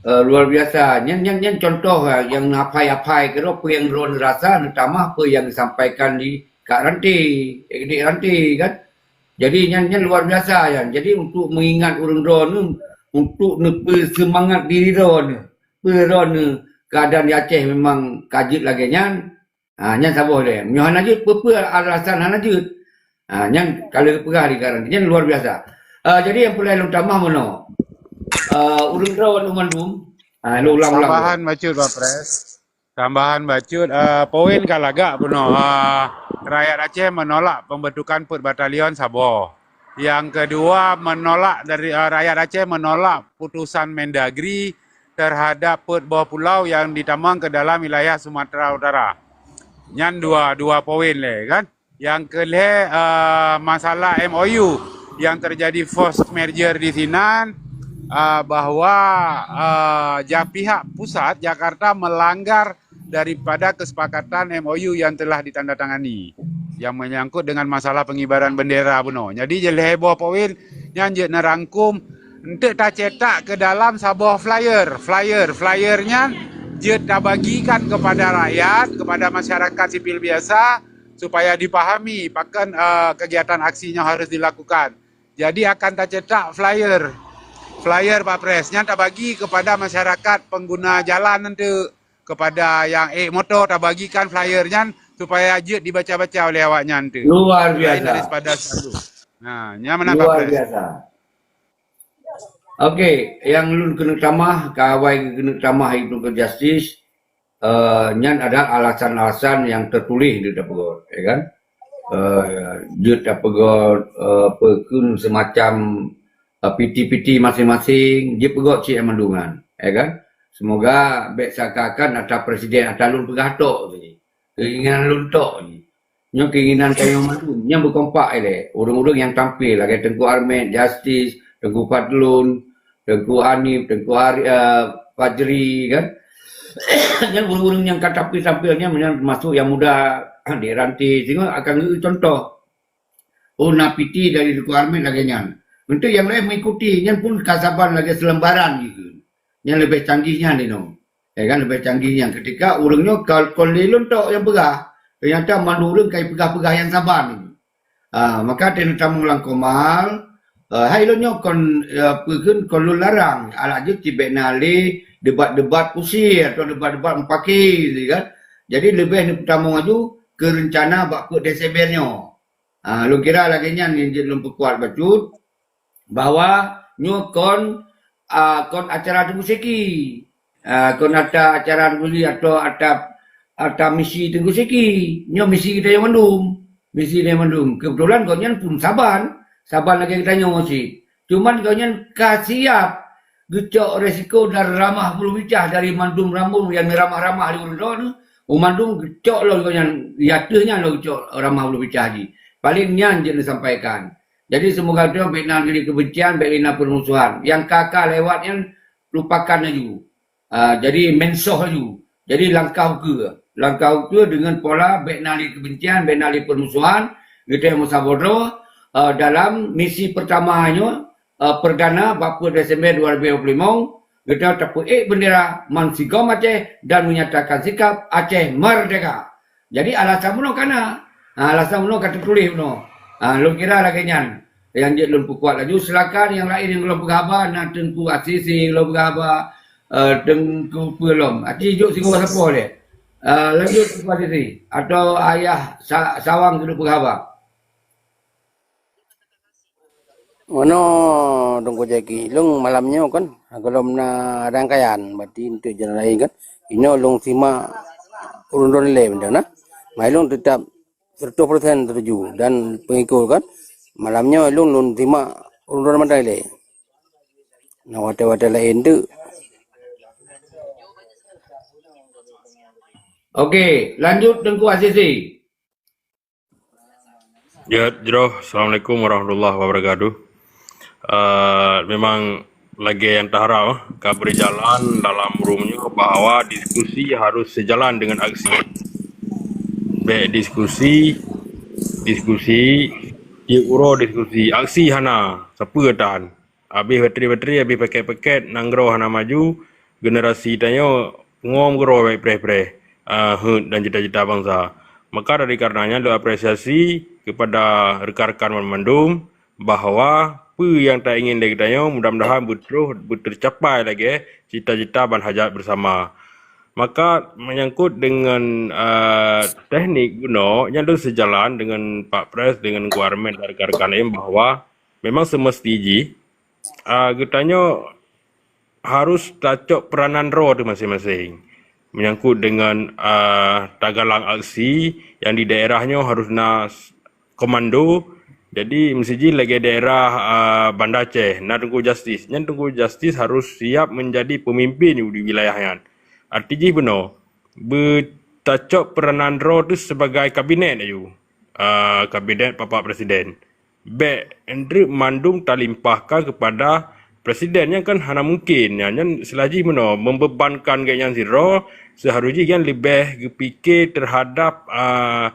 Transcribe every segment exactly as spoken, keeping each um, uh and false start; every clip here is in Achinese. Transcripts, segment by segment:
Eh, luar biasa. Nyan, nyan, nyan contoh, eh, nyang neuaphai-aphai keudroe peue nyang droeneuh rasa, neutamah peue nyang disampaikan di Kak Ranti, eh, Dik Ranti kan. Jadi nyan, nyan luar biasa nyan. Jadi untuk mengingat ureuëng droeneuh, untuk neupeuseumangat diri droeneuh. Peue droeneuh keadaan di Aceh memang ka jeuet lagée nyan. Ha, nyan saboh lé. Meunyoe hana jeuet, peue-peue alasan hana jeuet. Ha, nyan ka lheueh peugah di Kak Ranti. Nyan luar biasa. Ah, jadi nyang peureulée lôn tamah meunoe. Ah, ureuëng droeneuh mandum. Ah, lôn ulang-ulang. Tambahan bacut, Pak Pres. Tambahan bacut, ah, poin ka lagak bunoe. Ah, rakyat Aceh menolak pembentukan peuet batalion saboh. Yang kedua, menolak dari, ah, rakyat Aceh menolak putusan Mendagri terhadap peuet boh pulau yang ditamong ke dalam wilayah Sumatera Utara. Nyan dua, dua poin lé kan. Yang kelhée, eh, masalah M O U yang terjadi forced merger di sinan, eh, bahwa, eh, ja pihak pusat Jakarta melanggar daripada kesepakatan M O U yang telah ditandatangani yang menyangkut dengan masalah pengibaran bendera bunoe. Jadi jeuet lhée boh poin nyan jeuet neurangkum enteuk tacetak ke dalam saboh flyer. Flyer, flyer nyan jeuet tabagikan kepada rakyat, kepada masyarakat sipil biasa supaya dipahami pakon, eh, kegiatan aksi nyoe harus dilakukan. Jadi akan tacetak flyer. Flyer Pak Pres nyan tabagi kepada masyarakat pengguna jalan enteuk, kepada yang ék moto tabagikan flyer nyan supaya jeuet dibaca-baca oleh awaknyan enteuk. Luar biasa. Lain daripada selalu. Nah, nyan meunan Pak Pres. Luar biasa. Okey, nyang lôn keuneuk tamah, kawai keuneuk tamah itu ke justice, eh, nyan adalah alasan-alasan nyang teutuléh di dapur, ya kan? Eh, jeuet dapur, eh, peukun semacam, eh, piti-piti masing-masing, jeuet peugok cik mandum nyan, ya kan? Semoga bék seakan-akan ata presiden, ata lôn peugah tok tadi. Keinginan lôn tok ni. Nyoe keinginan tanyoe mandum. Nyan beukompak ilée. Ureuëng-ureuëng nyang tampil lagée Teungku Armet, Justice, Teungku Fadlun, Teungku Hanif, Teungku Ari-, eh, Fajri kan. Nyan ureuëng-ureuëng nyang ka tampil-tampil nyan, nyan termasuk nyang muda, Dik Ranti, singoh akan geu contoh. Oh, na piti dari Teungku Armet lagée nyan. Untuk nyang laén mengikuti, nyan pun ka saban lagée seulembaran jih. Nyan leubeh canggih nyan inoe. Ya kan, leubeh canggih nyan. Ketika ureuëng nyoe ka kon lé lôn tok nyang peugah, ternyata mandum ureuëng ka peugah-peugah nyang saban. Ah, maka teuh tamong lam komal, eh, hai lôn nyoe kon, eh, peukheun kon lôn larang, alah jeuet cibék na lé debat-debat kusir atau debat-debat mupakè, kan. Jadi leubeh neutamong aju keu reuncana bak peuet Desember nyoe. Ah, lôn kira lagée nyan nyang jeuet lôn peukuat bacut, bahwa nyoe kon, ah, kon acara Teungku Syeki. Ah, kon ata acara Teungku Syeki atau ata, ata misi Teungku Syeki. Nyoe misi geutanyoe mandum. Misi geutanyoe mandum. Keubeutulan gobnyan pun saban, saban lagée geutanyoe cit. Cuman gobnyan ka siab geucok resiko dan ramah bulu bicah dari mandum rambu nyang ramah-ramah di ureuëng droe nyoe. Mandum geucok lom gobnyan, di ateueh nyan lom geucok ramah bulu bicah jih. Paléng nyan jeuet neusampaikan. Jadi, seumoga droe bék na lé keubencian, bék na peurmusohan. Nyang ka-ka lewat nyan lupakan laju. Ah, jadi, mensoh laju. Jadi, langkah ukeue. Langkah ukeue deungon pola bék na lé keubencian, bék na lé peurmusohan, geutanyoe meusaboh droe, ah, dalam misi peurtama nyoe, eh, perdana bak peuet Desember dua ribu dua puluh lima, geutanyoe tapeuék bendera man sigom Aceh dan menyatakan sikap Aceh merdeka. Jadi alasan bunoe ka na. Ha, alasan bunoe ka teutuléh bunoe. Ha, lôn kira lagée nyan. Nyang jeuet lôn peukuat laju, silakan nyang laén nyang lôn peugah haba, na Teungku Asisi lôn peugah haba, eh, Teungku peue lom. Aci jok singoh sapoh lé. Eh, lanjut Teungku Asisi atau Ayah Sa-, Sawang keuneuk peugah haba. Meunoe Teungku Jaki, lôn malam nyoe kan, gohlom na rangkaian, berarti untuk jalan lain kan. Inoe lôn simak ureuëng droeneuh lé benda na. Mai lôn tetap seratus persen setuju dan pengikut kan. Malam nyoe lôn, lôn simak ureuëng droeneuh mandai lé. Na watée-watée laén tu. Okey, lanjut Teungku Asisi. Ya, jroh. Assalamualaikum warahmatullahi wabarakatuh. Eh, memang lagée nyang taharap, eh, ka bri jalan dalam room nyoe bahwa diskusi harus sejalan dengan aksi. Bék diskusi, diskusi, jeuet uroe diskusi, aksi hana, sapeue tan. Abéh batri-batri, abéh paket-paket, nanggroe hana maju, generasi tanyoe ngo meukeurô bék preh-preh, ah, heuet dan cita-cita bansa. Maka dari karenanya lôn apresiasi kepada rekan-rekan banmandum bahwa peue nyang taingin lé geutanyoe mudah-mudahan beutroh beuteucapai lagée cita-cita ban hajat bersama. Maka menyangkut dengan, ah, teknik bunoe, nyan lôn seujalan dengan Pak Pres, dengan Teungku Armet dan rekan-rekan laén bahwa memang seumeusti jih, ah, geutanyoe harus tacok peranan droe teuh maséng-maséng. Menyangkut dengan, ah, tagalang aksi yang di daerah nyoe harus na s-, komando. Jadi meusti jih lagée daerah, ah, Banda Aceh na Teungku Justice. Nyan Teungku Justice harus siap menjadi pemimpin di wilayah nyan. Arti jih bunoe, beutacok peranan droe teuh sebagai kabinet aju, ah, kabinet Bapak Presiden. Bék endreuk mandum talimpahkan kepada presiden, nyan kan hana mungkin. Nyan, nyan silah jih meunoe, membebankan gobnyan sidroe, seuharus jih nyan leubeh geupike terhadap, ah,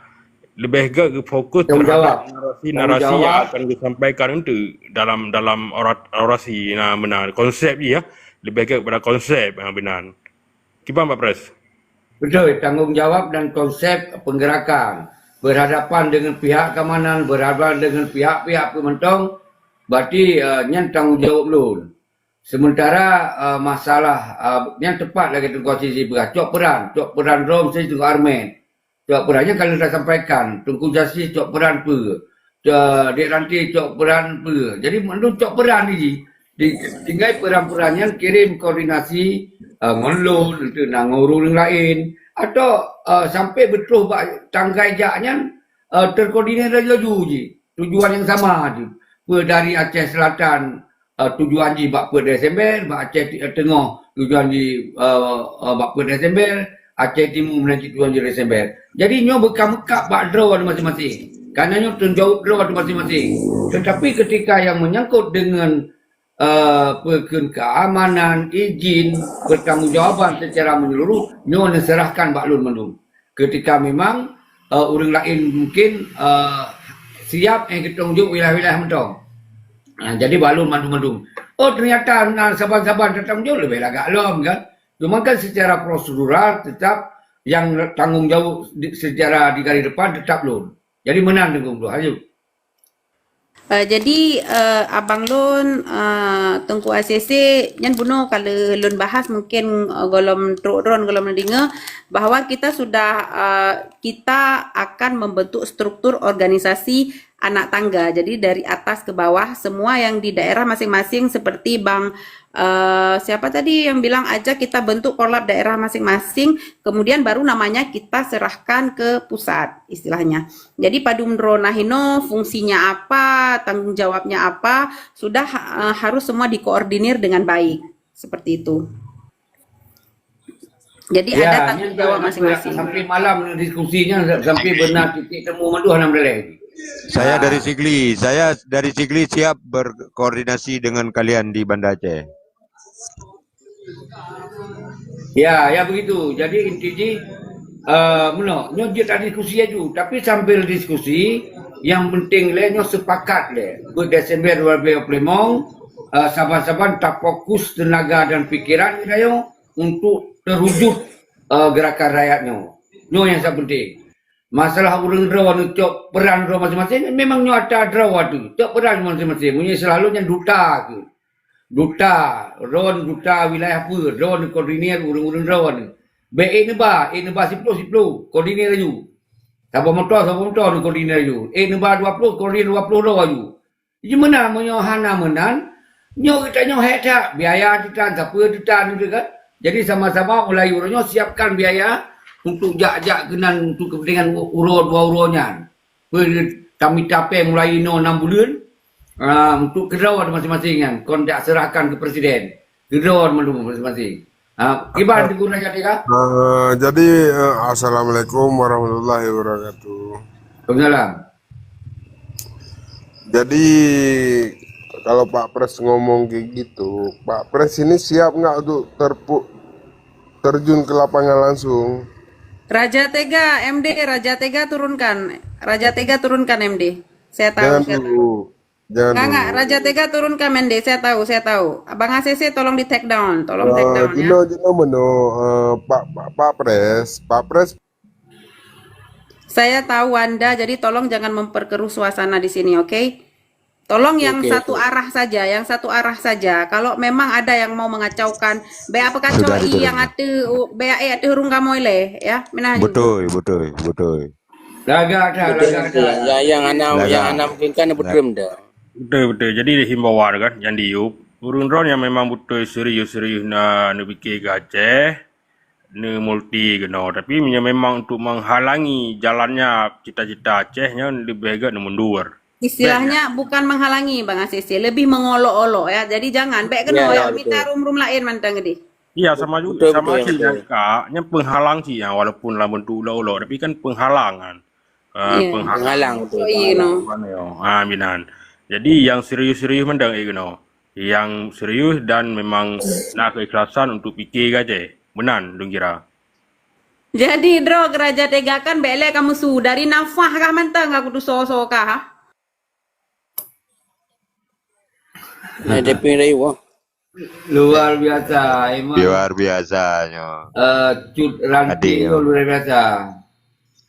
leubeh gét geufokus terhadap narasi-narasi nyang akan geusampaikan enteuk dalam, dalam orat-, orasi, na meunan. Konsep jih, ya. Leubeh gét kepada konsep, ah, meunan. Kiban Pak Pres? Betul, tanggung jawab dan konsep penggerakan. Berhadapan dengan pihak keamanan, berhadapan dengan pihak-pihak peue mantong, berarti, eh, nyan tanggung jawab lôn. Sementara, eh, masalah, eh, nyan tepat lagée Teungku Aziz peugah, cok peran, cok peran droe meusti Teungku Armet. Cok peran nyan ka lôn sampaikan, Teungku Justice cok peran peue, Dek Ranti cok peran peue. Jadi mandum cok peran jih. Di, tinggai peran-peran nyan kirim koordinasi, eh, ngon lôn, enteuk na ngon ureuëng laén, atau, eh, sampai beutroh bak tanggai jak nyan, eh, terkoordinir laju-laju jih. Tujuan yang sama jih. Peue dari Aceh Selatan, eh, tujuan jih bak Peuet Desember, bak Aceh Ti-, eh, Teungoh tujuan jih, eh, eh, bak Peuet Desember, Aceh Timu meunan cit tujuan jih Desember. Jadi nyoe beukam-beukam bak droe maséng-maséng. Karena nyoe tanggung jawab droe maséng-maséng. Tetapi ketika yang menyangkut dengan, eh, peukheun keamanan, izin, pertanggungjawaban secara menyeluruh, nyoe neuserahkan bak lôn mandum. Ketika memang, eh, ureuëng laén mungkin, eh, siap, eh, geutanggung jaweueb wilayah-wilayah mantong. Ah, jadi bak lôn mandum-mandum. Oh, ternyata na saban-saban tatanggung jaweueb leubeh lagak lom kan. Cuma kan secara prosedural tetap yang tanggung jawab di, secara di garis depan tetap lôn. Jadi meunan Teungku Abdul Haji. Eh, jadi, eh, abang lôn, eh, Teungku A C C, nyan bunoe ka lheueh lôn bahas mungkin, eh, gohlom trok droen gohlom neudeungoe bahwa kita sudah, eh, kita akan membentuk struktur organisasi anak tangga. Jadi dari atas ke bawah semua yang di daerah masing-masing seperti Bang, eh, siapa tadi yang bilang aja kita bentuk korlap daerah masing-masing, kemudian baru namanya kita serahkan ke pusat istilahnya. Jadi padum droe na hinoe, fungsinya apa, tanggung jawabnya apa, sudah, eh, harus semua dikoordinir dengan baik. Seperti itu. Jadi ada tanggung jawab masing-masing. Sampai malam diskusi nyan, sampai beuna titik temu mandum hana meuleleh. Saya dari Sigli, saya dari Sigli siap berkoordinasi dengan kalian di Banda Aceh. Ya, ya begitu. Jadi inti jih, eh, meunoe, nyoe jeuet tadiskusi laju. Tapi sambil diskusi, yang penting lé nyoe sepakat lé. Buet Desember dua ribu dua puluh lima, eh, saban-saban tafokus tenaga dan pikiran geutanyoe untuk terwujud, eh, gerakan rakyat nyoe. Nyoe yang sangat penting. Masalah ureuëng droe neucok peran droe masing-masing, memang nyoe atra droe tu. Cok peran masing-masing. Meunyoe selalu nyan duta ke. Duta, droen duta wilayah peue, droen koordinir ureuëng-ureuëng droen. Bék ék neuba, ék neuba siploh, siploh, koordinir laju. Saboh moto, saboh moto neukoordinir laju. Ék neuba dua ploh, koordinir dua ploh droe laju. Ji meunan, meunyoe hana meunan, nyoe geutanyoe hék that, biaya teutan, sapeue teutan, gitu kan. Jadi sama-sama mulai uroe nyoe siapkan biaya untuk jak-jak keunan untuk kepentingan u-, uroe dua uroe nyan. Peue tamita péng mulai inoe enam buleuen, ah, untuk keudroe masing-masing nyan, kon jak serahkan keu presiden. Keudroe mandum masing-masing. Ah, kiban Teungku Raja Tega? Ah, jadi, eh, assalamualaikum warahmatullahi wabarakatuh. Waalaikumsalam. Jadi, kalau Pak Pres ngomong kayak gitu, Pak Pres ini siap nggak untuk terpu-, terjun ke lapangan langsung? Raja Tega, M D, Raja Tega turunkan. Raja Tega turunkan, M D. Saya tahu, Jangan saya tahu. dulu. Jangan dulu. Enggak, enggak. Raja Tega turunkan Mende. Saya tahu, saya tahu. Abang A C C tolong di take down. Tolong take down, ya. Jino, jino meno, eh, Pak, Pak, Pak Pres. Pak Pres. Saya tahu Anda, jadi tolong jangan memperkeruh suasana di sini, oke? Tolong yang satu arah saja, yang satu arah saja. Kalau memang ada yang mau mengacaukan, bèk apa kacau i yang ateuh, bèk eh ateuh rung kamoe lé, ya. Minah. Betul, betul, betul. Lagak dah, lagak dah. Yang, yang hana, yang hana mungkin kan betul dah. Betul, betul. Jadi himbauan kan, yang di yup. Ureueng droen yang memang betul serius-serius na, na pikir ke Aceh, na multi keunoe. Tapi yang memang untuk menghalangi jalannya cita-cita Aceh nyan lebih agak na mundur. Istilahnya bukan menghalangi, Bang A C C, lebih mengolok-olok ya. Jadi jangan, bèk keunoe ya, mita rum-rum laén mantong geude. Iya, sama juga, sama cit nyang ka, nyan penghalang cit nyang walaupun dalam bentuk ulok-ulok, tapi kan penghalang kan. Ah, penghalang. Penghalang, betul. Ah, minan. Jadi yang serius-serius mantong eh keunoe. Yang serius dan memang na keikhlasan untuk pikir ke Aceh. Meunan, lôn kira. Jadi droe Raja Tega kan bèk lé kamoe su dari nafah kah mantong ka kutuso-so kah? Nah, dia pun rayu ah. Luar biasa, Iman. Luar biasa nyoe. Eh, Cut Ranti nyoe luar biasa.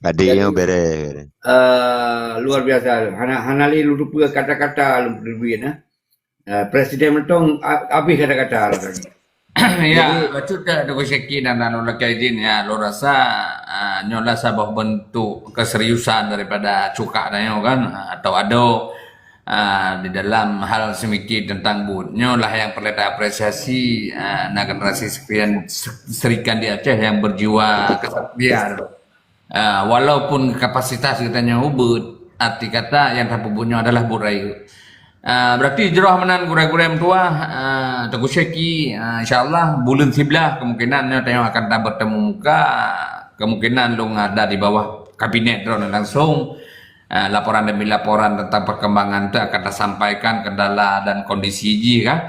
Adik nyoe bereh. Eh, luar biasa. Hana, hana lé lupa kata-kata lebih nah. Eh, Presiden mantong a-, habis kata-kata rasanya. Ya, bacut dah Teungku Syeki dan anu lakèe izin ya, lôn rasa, ah, nyoe lah saboh bentuk keseriusan daripada cukak tanyoe kan, ah, atau adoe, ah, di dalam hal seumiké tentang buet. Nyoe lah nyang peureulèe taapresiasi, ah, na generasi sekian se-, Sri Kandi Aceh nyang berjiwa kesatria. Ah, walaupun kapasitas geutanyoe ubit, arti kata nyang tapeubuet nyoe adalah buet rayeuk. Ah, berarti jroh meunan gurèe-gurèe meutuah, ah, Teungku Syeki, ah, insya Allah buleuen siblaih kemungkinan nyoe tanyoe akan tabeutemu muka, kemungkinan lôn ada di bawah kabinet droeneuh langsung. Ah, laporan demi laporan tentang perkembangan tu akan tasampaikan kendala dan kondisi jih kan.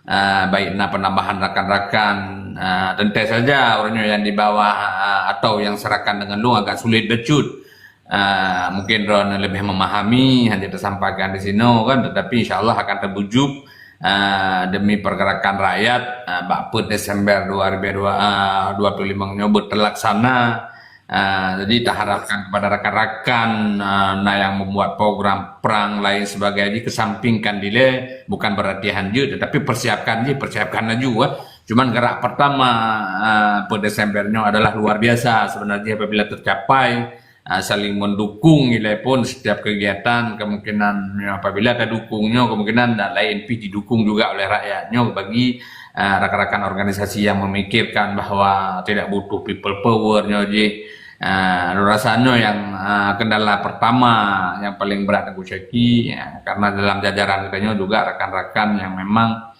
Ah, baik na penambahan rakan-rakan, ah, teuntèe saja ureueng nyoe nyang di bawah, ah, atau nyang serakan deungon lôn agak sulit bacut. Ah, mungkin droeneuh leubeh memahami, hana teusampaikan di sinoe kan, tetapi insya Allah akan terwujud, ah, demi pergerakan rakyat, ah, bak peuet Desember dua ribu dua, ah, dua puluh lima nyoe beuteulaksana. Ah, jadi taharapkan kepada rakan-rakan, ah, na nyang membuat program perang lain sebagainya, kesampingkan dilèe, bukan berarti hanjeuet, tetapi persiapkan jih, persiapkan laju, eh. Cuman gerak pertama, ah, peuet Desember nyoe adalah luar biasa sebenarnya apabila tercapai, ah, saling mendukung ilèe pun setiap kegiatan kemungkinan, ya, apabila tadukung nyoe kemungkinan dak laén pih didukung juga oleh rakyat nyoe bagi ah, rakan-rakan organisasi yang memikirkan bahwa tidak butuh people power nyoe jih. Ah, lôn rasa nyoe nyang, ah, kendala pertama yang paling berat Teungku Syeki, ya, karena dalam jajaran kita nyoe juga rakan-rakan yang memang,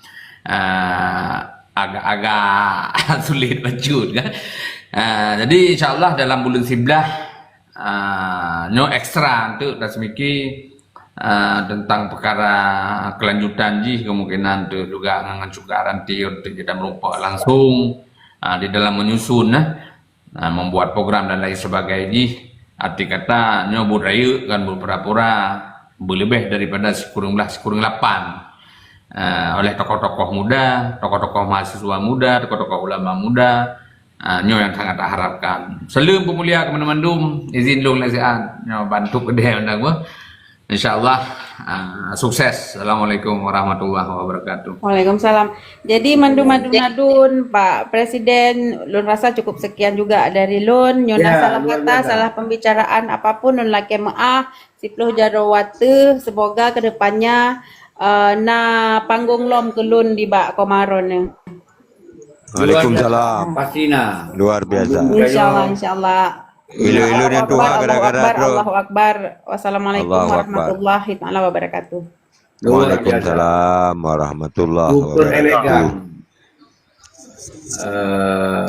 ah, agak-agak sulit bacut kan. Ah, jadi insya Allah dalam buleuen siblaih, ah, nyoe ekstra untuk tasmiki, ah, tentang perkara kelanjutan jih kemungkinan tu juga ngon cuka ranti untuk kita merumpok langsung, ah, di dalam menyusun, eh, ah, membuat program dan lain sebagainya jih. Arti kata nyoe buet rayeuk kan buet pura-pura beuleubeh daripada sikureueng blah sikureueng lapan. Ah, oleh tokoh-tokoh muda, tokoh-tokoh mahasiswa muda, tokoh-tokoh ulama muda, ah, nyoe nyang sangat taharapkan. Saleuem peumulia keu mandum-mandum, izin lôn lé siat. Nyoe bantuk keudeh mandum. Insya Allah, ah, sukses. Assalamualaikum warahmatullahi wabarakatuh. Waalaikumsalam. Jadi mandum-mandum Pak Presiden, lôn rasa cukup sekian juga dari lôn. Nyoe na salah kata, salah pembicaraan apapun lôn lakèe meu'ah. Siploh jaroe watèe, semoga ke depannya, eh, na panggong lom keu lôn di bak Komaron nyoe. Waalaikumsalam. Pasti na. Luar biasa. Insya Allah, insya Allah. Ilu-ilu nyang tuha gara-gara Allahu Akbar, Allahu Akbar. Wassalamualaikum warahmatullahi taala wabarakatuh. Waalaikumsalam warahmatullahi wabarakatuh. Super elegan. Eh,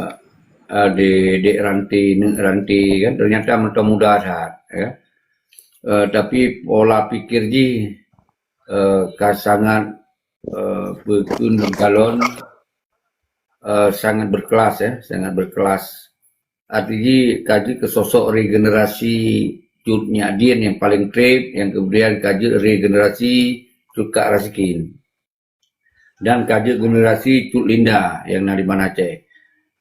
eh, di, di ranti, ranti kan ternyata mantong muda that, ya. Eh, tapi pola pikir jih, eh, ka sangat, eh, peukheun lôn kalon, eh, sangat berkelas, ya, sangat berkelas. Arti jih ka jeuet keu sosok regenerasi Cut Nyak Dien yang paling trép, yang kemudian ka jeuet regenerasi Kak Rasikin. Dan ka jeuet generasi Cut Linda nyang na di Banda Aceh.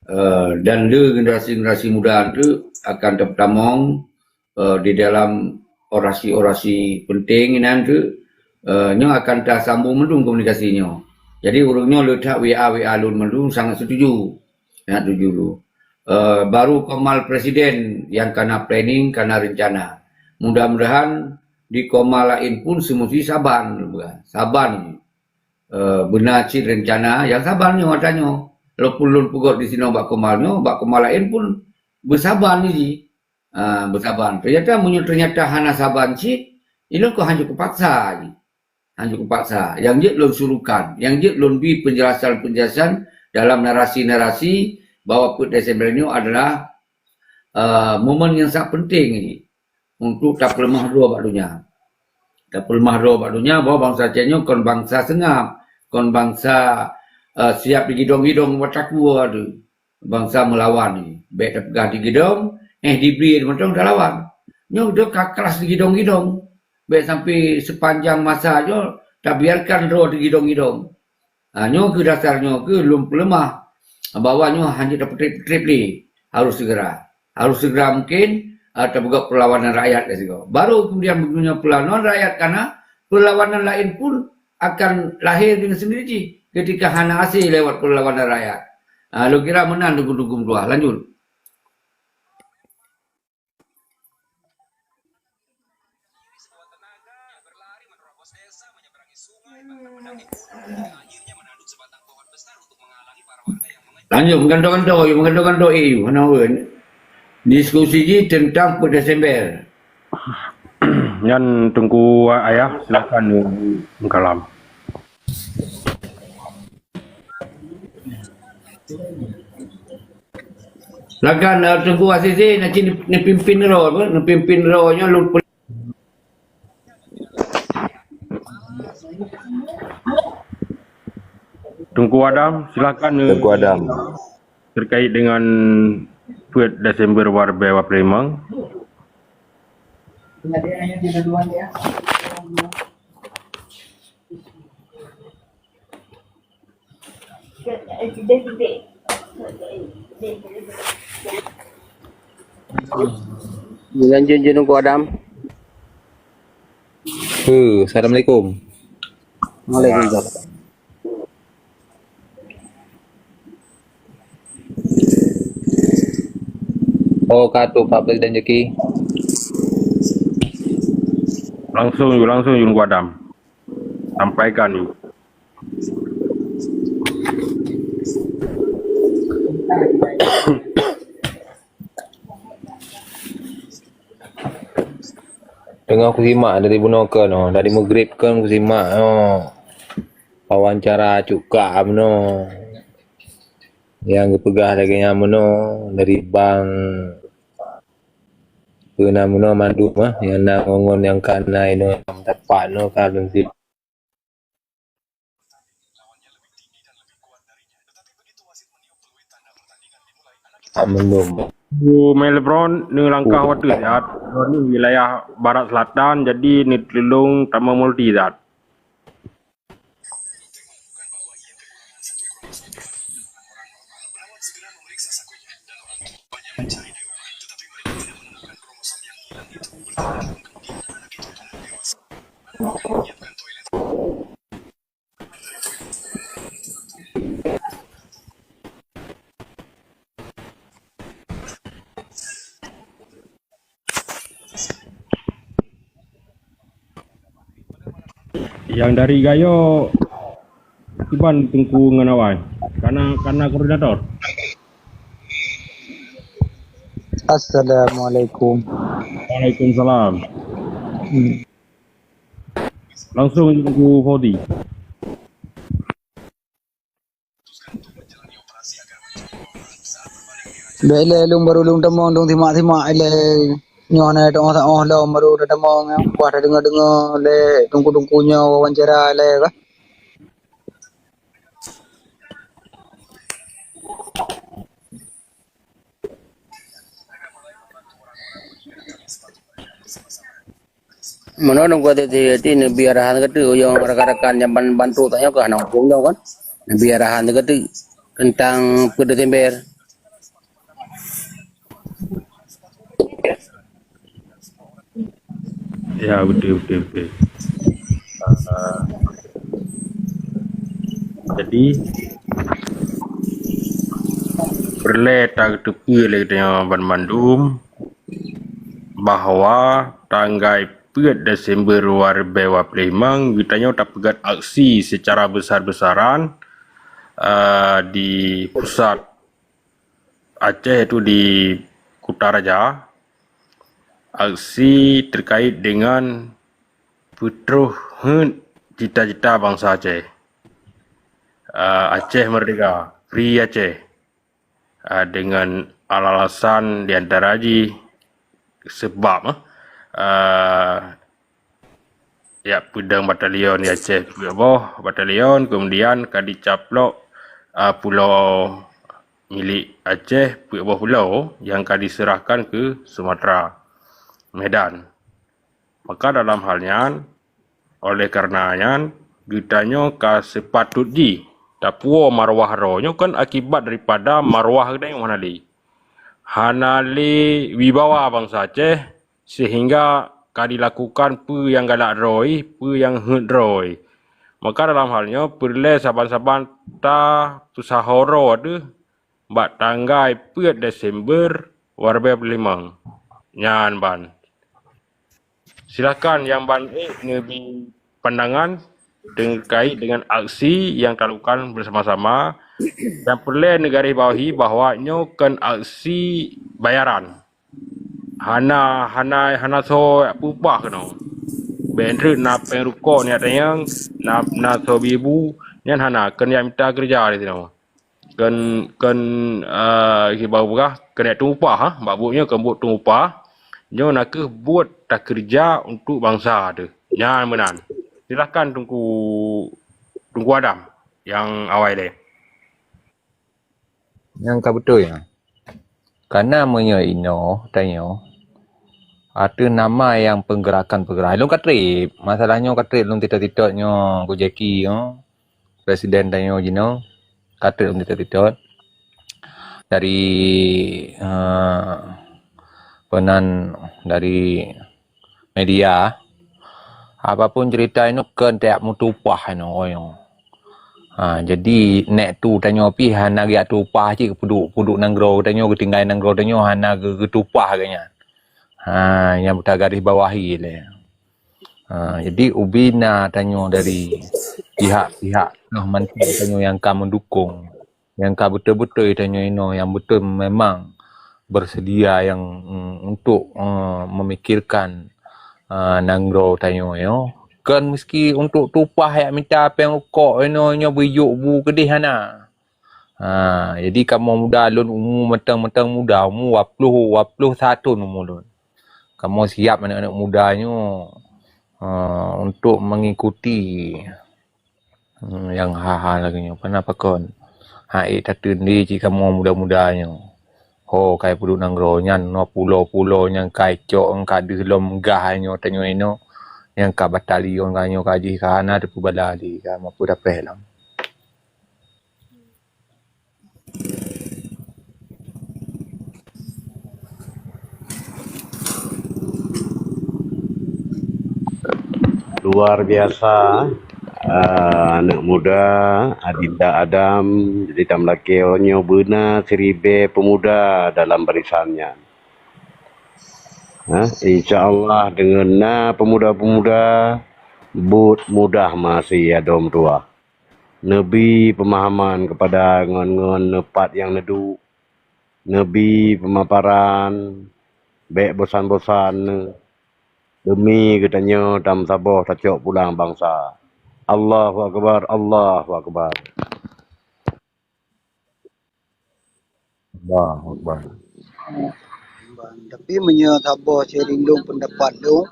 Eh, dan le generasi-generasi muda tu akan teutamong, eh, di dalam orasi-orasi penting inan tu, eh, nyoe akan tasambung mandum komunikasi nyoe. Jadi ureueng nyoe le that W A-W A lôn mandum sangat setuju. Sangat setuju. Eh, baru Komal Presiden nyang kana planning, kana rencana. Mudah-mudahan di Komal laén pun seumusi saban, saban. Eh, beuna cit rencana nyang saban nyoe ata nyoe. Walaupun lôn peugöt di sinoe bak Komal nyoe, bak Komal laén pun beusaban jih. Ah, beusaban. Ternyata meunyoe ternyata hana saban cit, ilôn keuh hanjeuet kupaksa jih. Hanjeuet kupaksa. Nyang jeuet lôn surukan, nyang jeuet lôn bi penjelasan-penjelasan dalam narasi-narasi bahwa peuet Desember nyoe adalah, eh, momen nyang sangat penting jih untuk tapeuleumah droe bak donya. Tapeuleumah droe bak donya bahwa bansa Aceh nyoe kon bansa seungab, kon bansa, eh, siap digidong-gidong bak takue tu. Bansa meulawan ni. Bèk tapeugah digidong, eh, dibri mantong talawan. Nyoe deuh ka keras digidong-gidong. Bèk sampai sepanjang masa nyoe tabiarkan droe digidong-gidong. Ha, nyoe keuh dasar nyoe keuh lôn peuleumah bahwa nyoe hanjeuet tapeutrép-trép lé. Harus segera. Harus segera mungkin, ha, tapeugah perlawanan rakyat ka sigoe. Baru kemudian meunyoe perlawanan rakyat kana, perlawanan laén pun akan lahé deungon sendiri jih ketika hana hasé lewat perlawanan rakyat. Ha, lôn kira meunan dugum-dugum tuha. Lanjut. Lanjut, meugantoe-gantoe, meugantoe-gantoe, eh, hana ureueng. Diskusi jih teuntang peuet Desember. Nyan Teungku Ayah, silakan meukalam. Silakan, eh, Teungku Azizi, na cit neupimpin droe, apa? Neupimpin droe nyoe lôn Teungku Adam, silakan, eh, Teungku Adam. Terkait dengan peuet Desember dua ribu dua puluh lima. Lanjut je Teungku Adam. Eh, assalamualaikum. Waalaikumsalam. Oh, ka tu Pak Presiden Jeki. Langsung, langsung Teungku Adam. Sampaikan. Teungoh kusimak dari bunoe keunoe, dari Maghrib keunoe kusimak, oh. Wawancara cuka bunoe. Nyang geupeugah lagèe nyan bunoe dari bank. Peue na bunoe mandum, ah, nyang na ngon nyang ka na inoe nyang teumpat nyoe ka lôn sip. Mandum. Ku Melbourne neulangkah watèe siat, droeneuh wilayah barat selatan, jadi neutulông tamong multi siat. Nyang dari Gayo, kiban Teungku ngon awai? Kana, kana koordinator? Assalamualaikum. Waalaikumsalam. Hmm. Langsung Teungku Fauzi. Bèk ilèe lôn barô lôn tamong, lôn simak-simak ilèe. Nyoe hana teu'oh-teu'oh lom barô tatamong, nyan bah tadeungö-deungö lé teungku-teungku nyoe wawancara ilèe kah. Meunoe nunggu hati-hati, neubi arahan keu teuk, nyang rakan-rakan nyang ban-, bantu tanyoe keu hana muphom nyoe kan. Neubi arahan keu teuk teuntang peuet Desember. Ya, beutôi, beutôi, beutôi. Ah, jadi, peureulée tateupeue lé geutanyoe banmandum bahwa tanggai peuet Desember dua ribu dua puluh lima geutanyoe tapeugét aksi secara besar-besaran, ah, di pusat Aceh, yaitu di Kutaraja, aksi terkait dengan peutroh heuet cita-cita bansa Aceh. Ah, Aceh Merdeka, Free Aceh. Ah, dengan alasan di antara jih sebab, ah, ya, peudong batalion di Aceh peuet boh batalion, kemudian ka dicaplok, ah, pulo milik Aceh peuet boh pulo nyang ka diseurahkan keu Sumatera, Medan. Maka dalam hal nyan, oleh karena nyan, geutanyoe ka seupatôt jih tapuwoe marwah droe nyoe kan akibat daripada marwah geutanyoe hana lé. Hana lé wibawa bansa Aceh, sehingga ka dilakukan peue nyang galak droe, peue nyang heuet droe. Maka dalam hal nyoe peureulée saban-saban tapeusaho droe teuh bak tanggai peuet Desember dua ribu dua puluh lima nyan ban. Silakan nyang ban ék neubi pandangan terkait dengan aksi yang talakukan bersama-sama dan peureulée neugaréh bawahi bahwa nyoe kon aksi bayaran. Hana, hana, hana soe peupah keunoe. Bék treuk na péng rukok neujak tanyong, na, na soe bi bu, nyan hana, kon neujak mita keureuja di sinoe. Kon, kon, eh, kiban peugah, kon neujak tueng upah, ha? Bak buet nyoe kon buet tueng upah. Nyoe na kheueh buet takeureuja untuk bansa teuh. Nyan meunan. Silahkan Teungku, Teungku Adam nyang awai lé. Nyang ka beutôi, ya. Karena meunyoe inoe tanyoe, ateueh nama nyang peugerakan-peugerakan, lôn ka trép. Masalah nyoe ka trép lôn titot-titot nyoe, Gu Jeki nyoe, presiden tanyoe jinoe, ka trép lôn titot-titot. Dari, eh, peunan dari media, apapun cerita inoe kon tajak meutueng upah inoe, oh, inoe. Ha, jadi, nek tu tanyoe pih hana geujak tueng upah cit, peuduek, peuduek nanggroe tanyoe, geutinggai nanggroe tanyoe hana geu-, geutueng upah geuh nyan. Ha, nyang beutagaréh bawahi lé. Ha, jadi, ubé na tanyoe dari pihak-pihak noh mantong tanyoe nyang ka meudukong. Nyang ka beutôi-beutôi tanyoe inoe nyang beutôi memang beuseudia nyang, mm, untuk, eh, memikirkan, eh, nanggroe tanyoe nyoe. Kon meuseuti untuk tueng upah jak mita péng rukok inoe nyoe beujok bu keudeh hana. Ha, jadi kamoe muda lôn umu mantong-mantong muda, umu dua ploh, dua ploh satu umu lôn. Kamoe siap aneuëk-aneuëk muda nyoe, eh, untuk mengikuti Hmm, nyang ha-ha lagée nyoe, pana pakon? Hai tateundi cit kamoe muda-muda nyoe. Ho kai peuduek nanggroe nyan, nyoe pulo-pulo nyang kai cok, nyang ka deuh lom gah nyoe tanyoe inoe, nyang ka batalion ka nyoe ka jih ka hana teupeubala lé, ka meupeu dapéh lom. Luar biasa, eh, aneuk muda, Adinda Adam, jadi tameulakée uroe nyoe beuna siribée peumuda dalam barisan nyan. Hah, insya Allah deungon na peumuda-peumuda, buet mudah meuhasé adoe meutuwah. Neubi peumahaman keupada ngon-ngon neupat nyang neuduek, neubi peumaparan, bék bosan-bosan, deumi geutanyoe tameusaboh tacok pulang bansa. Allahu Akbar, Allahu Akbar. Allahu Akbar. Tapi meunyoe saboh siring lôn, peundapat lôn,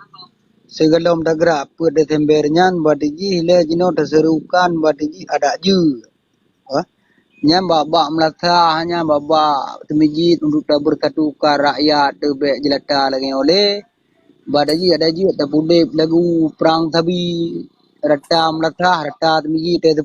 sigohlom tagerak peuet Desember nyan, bak jih lé jinoe taserukan bak jih adak jeuet. Wah, nyan bak-bak meulasah, nyan bak-bak teumijit untuk tabeureusatukon rakyat teuh bék jeulata lagée nyoe lé. Ba ada jih, ada jih tapudeb lagu prang sabi, rata meulatah, rata teumiji, teuh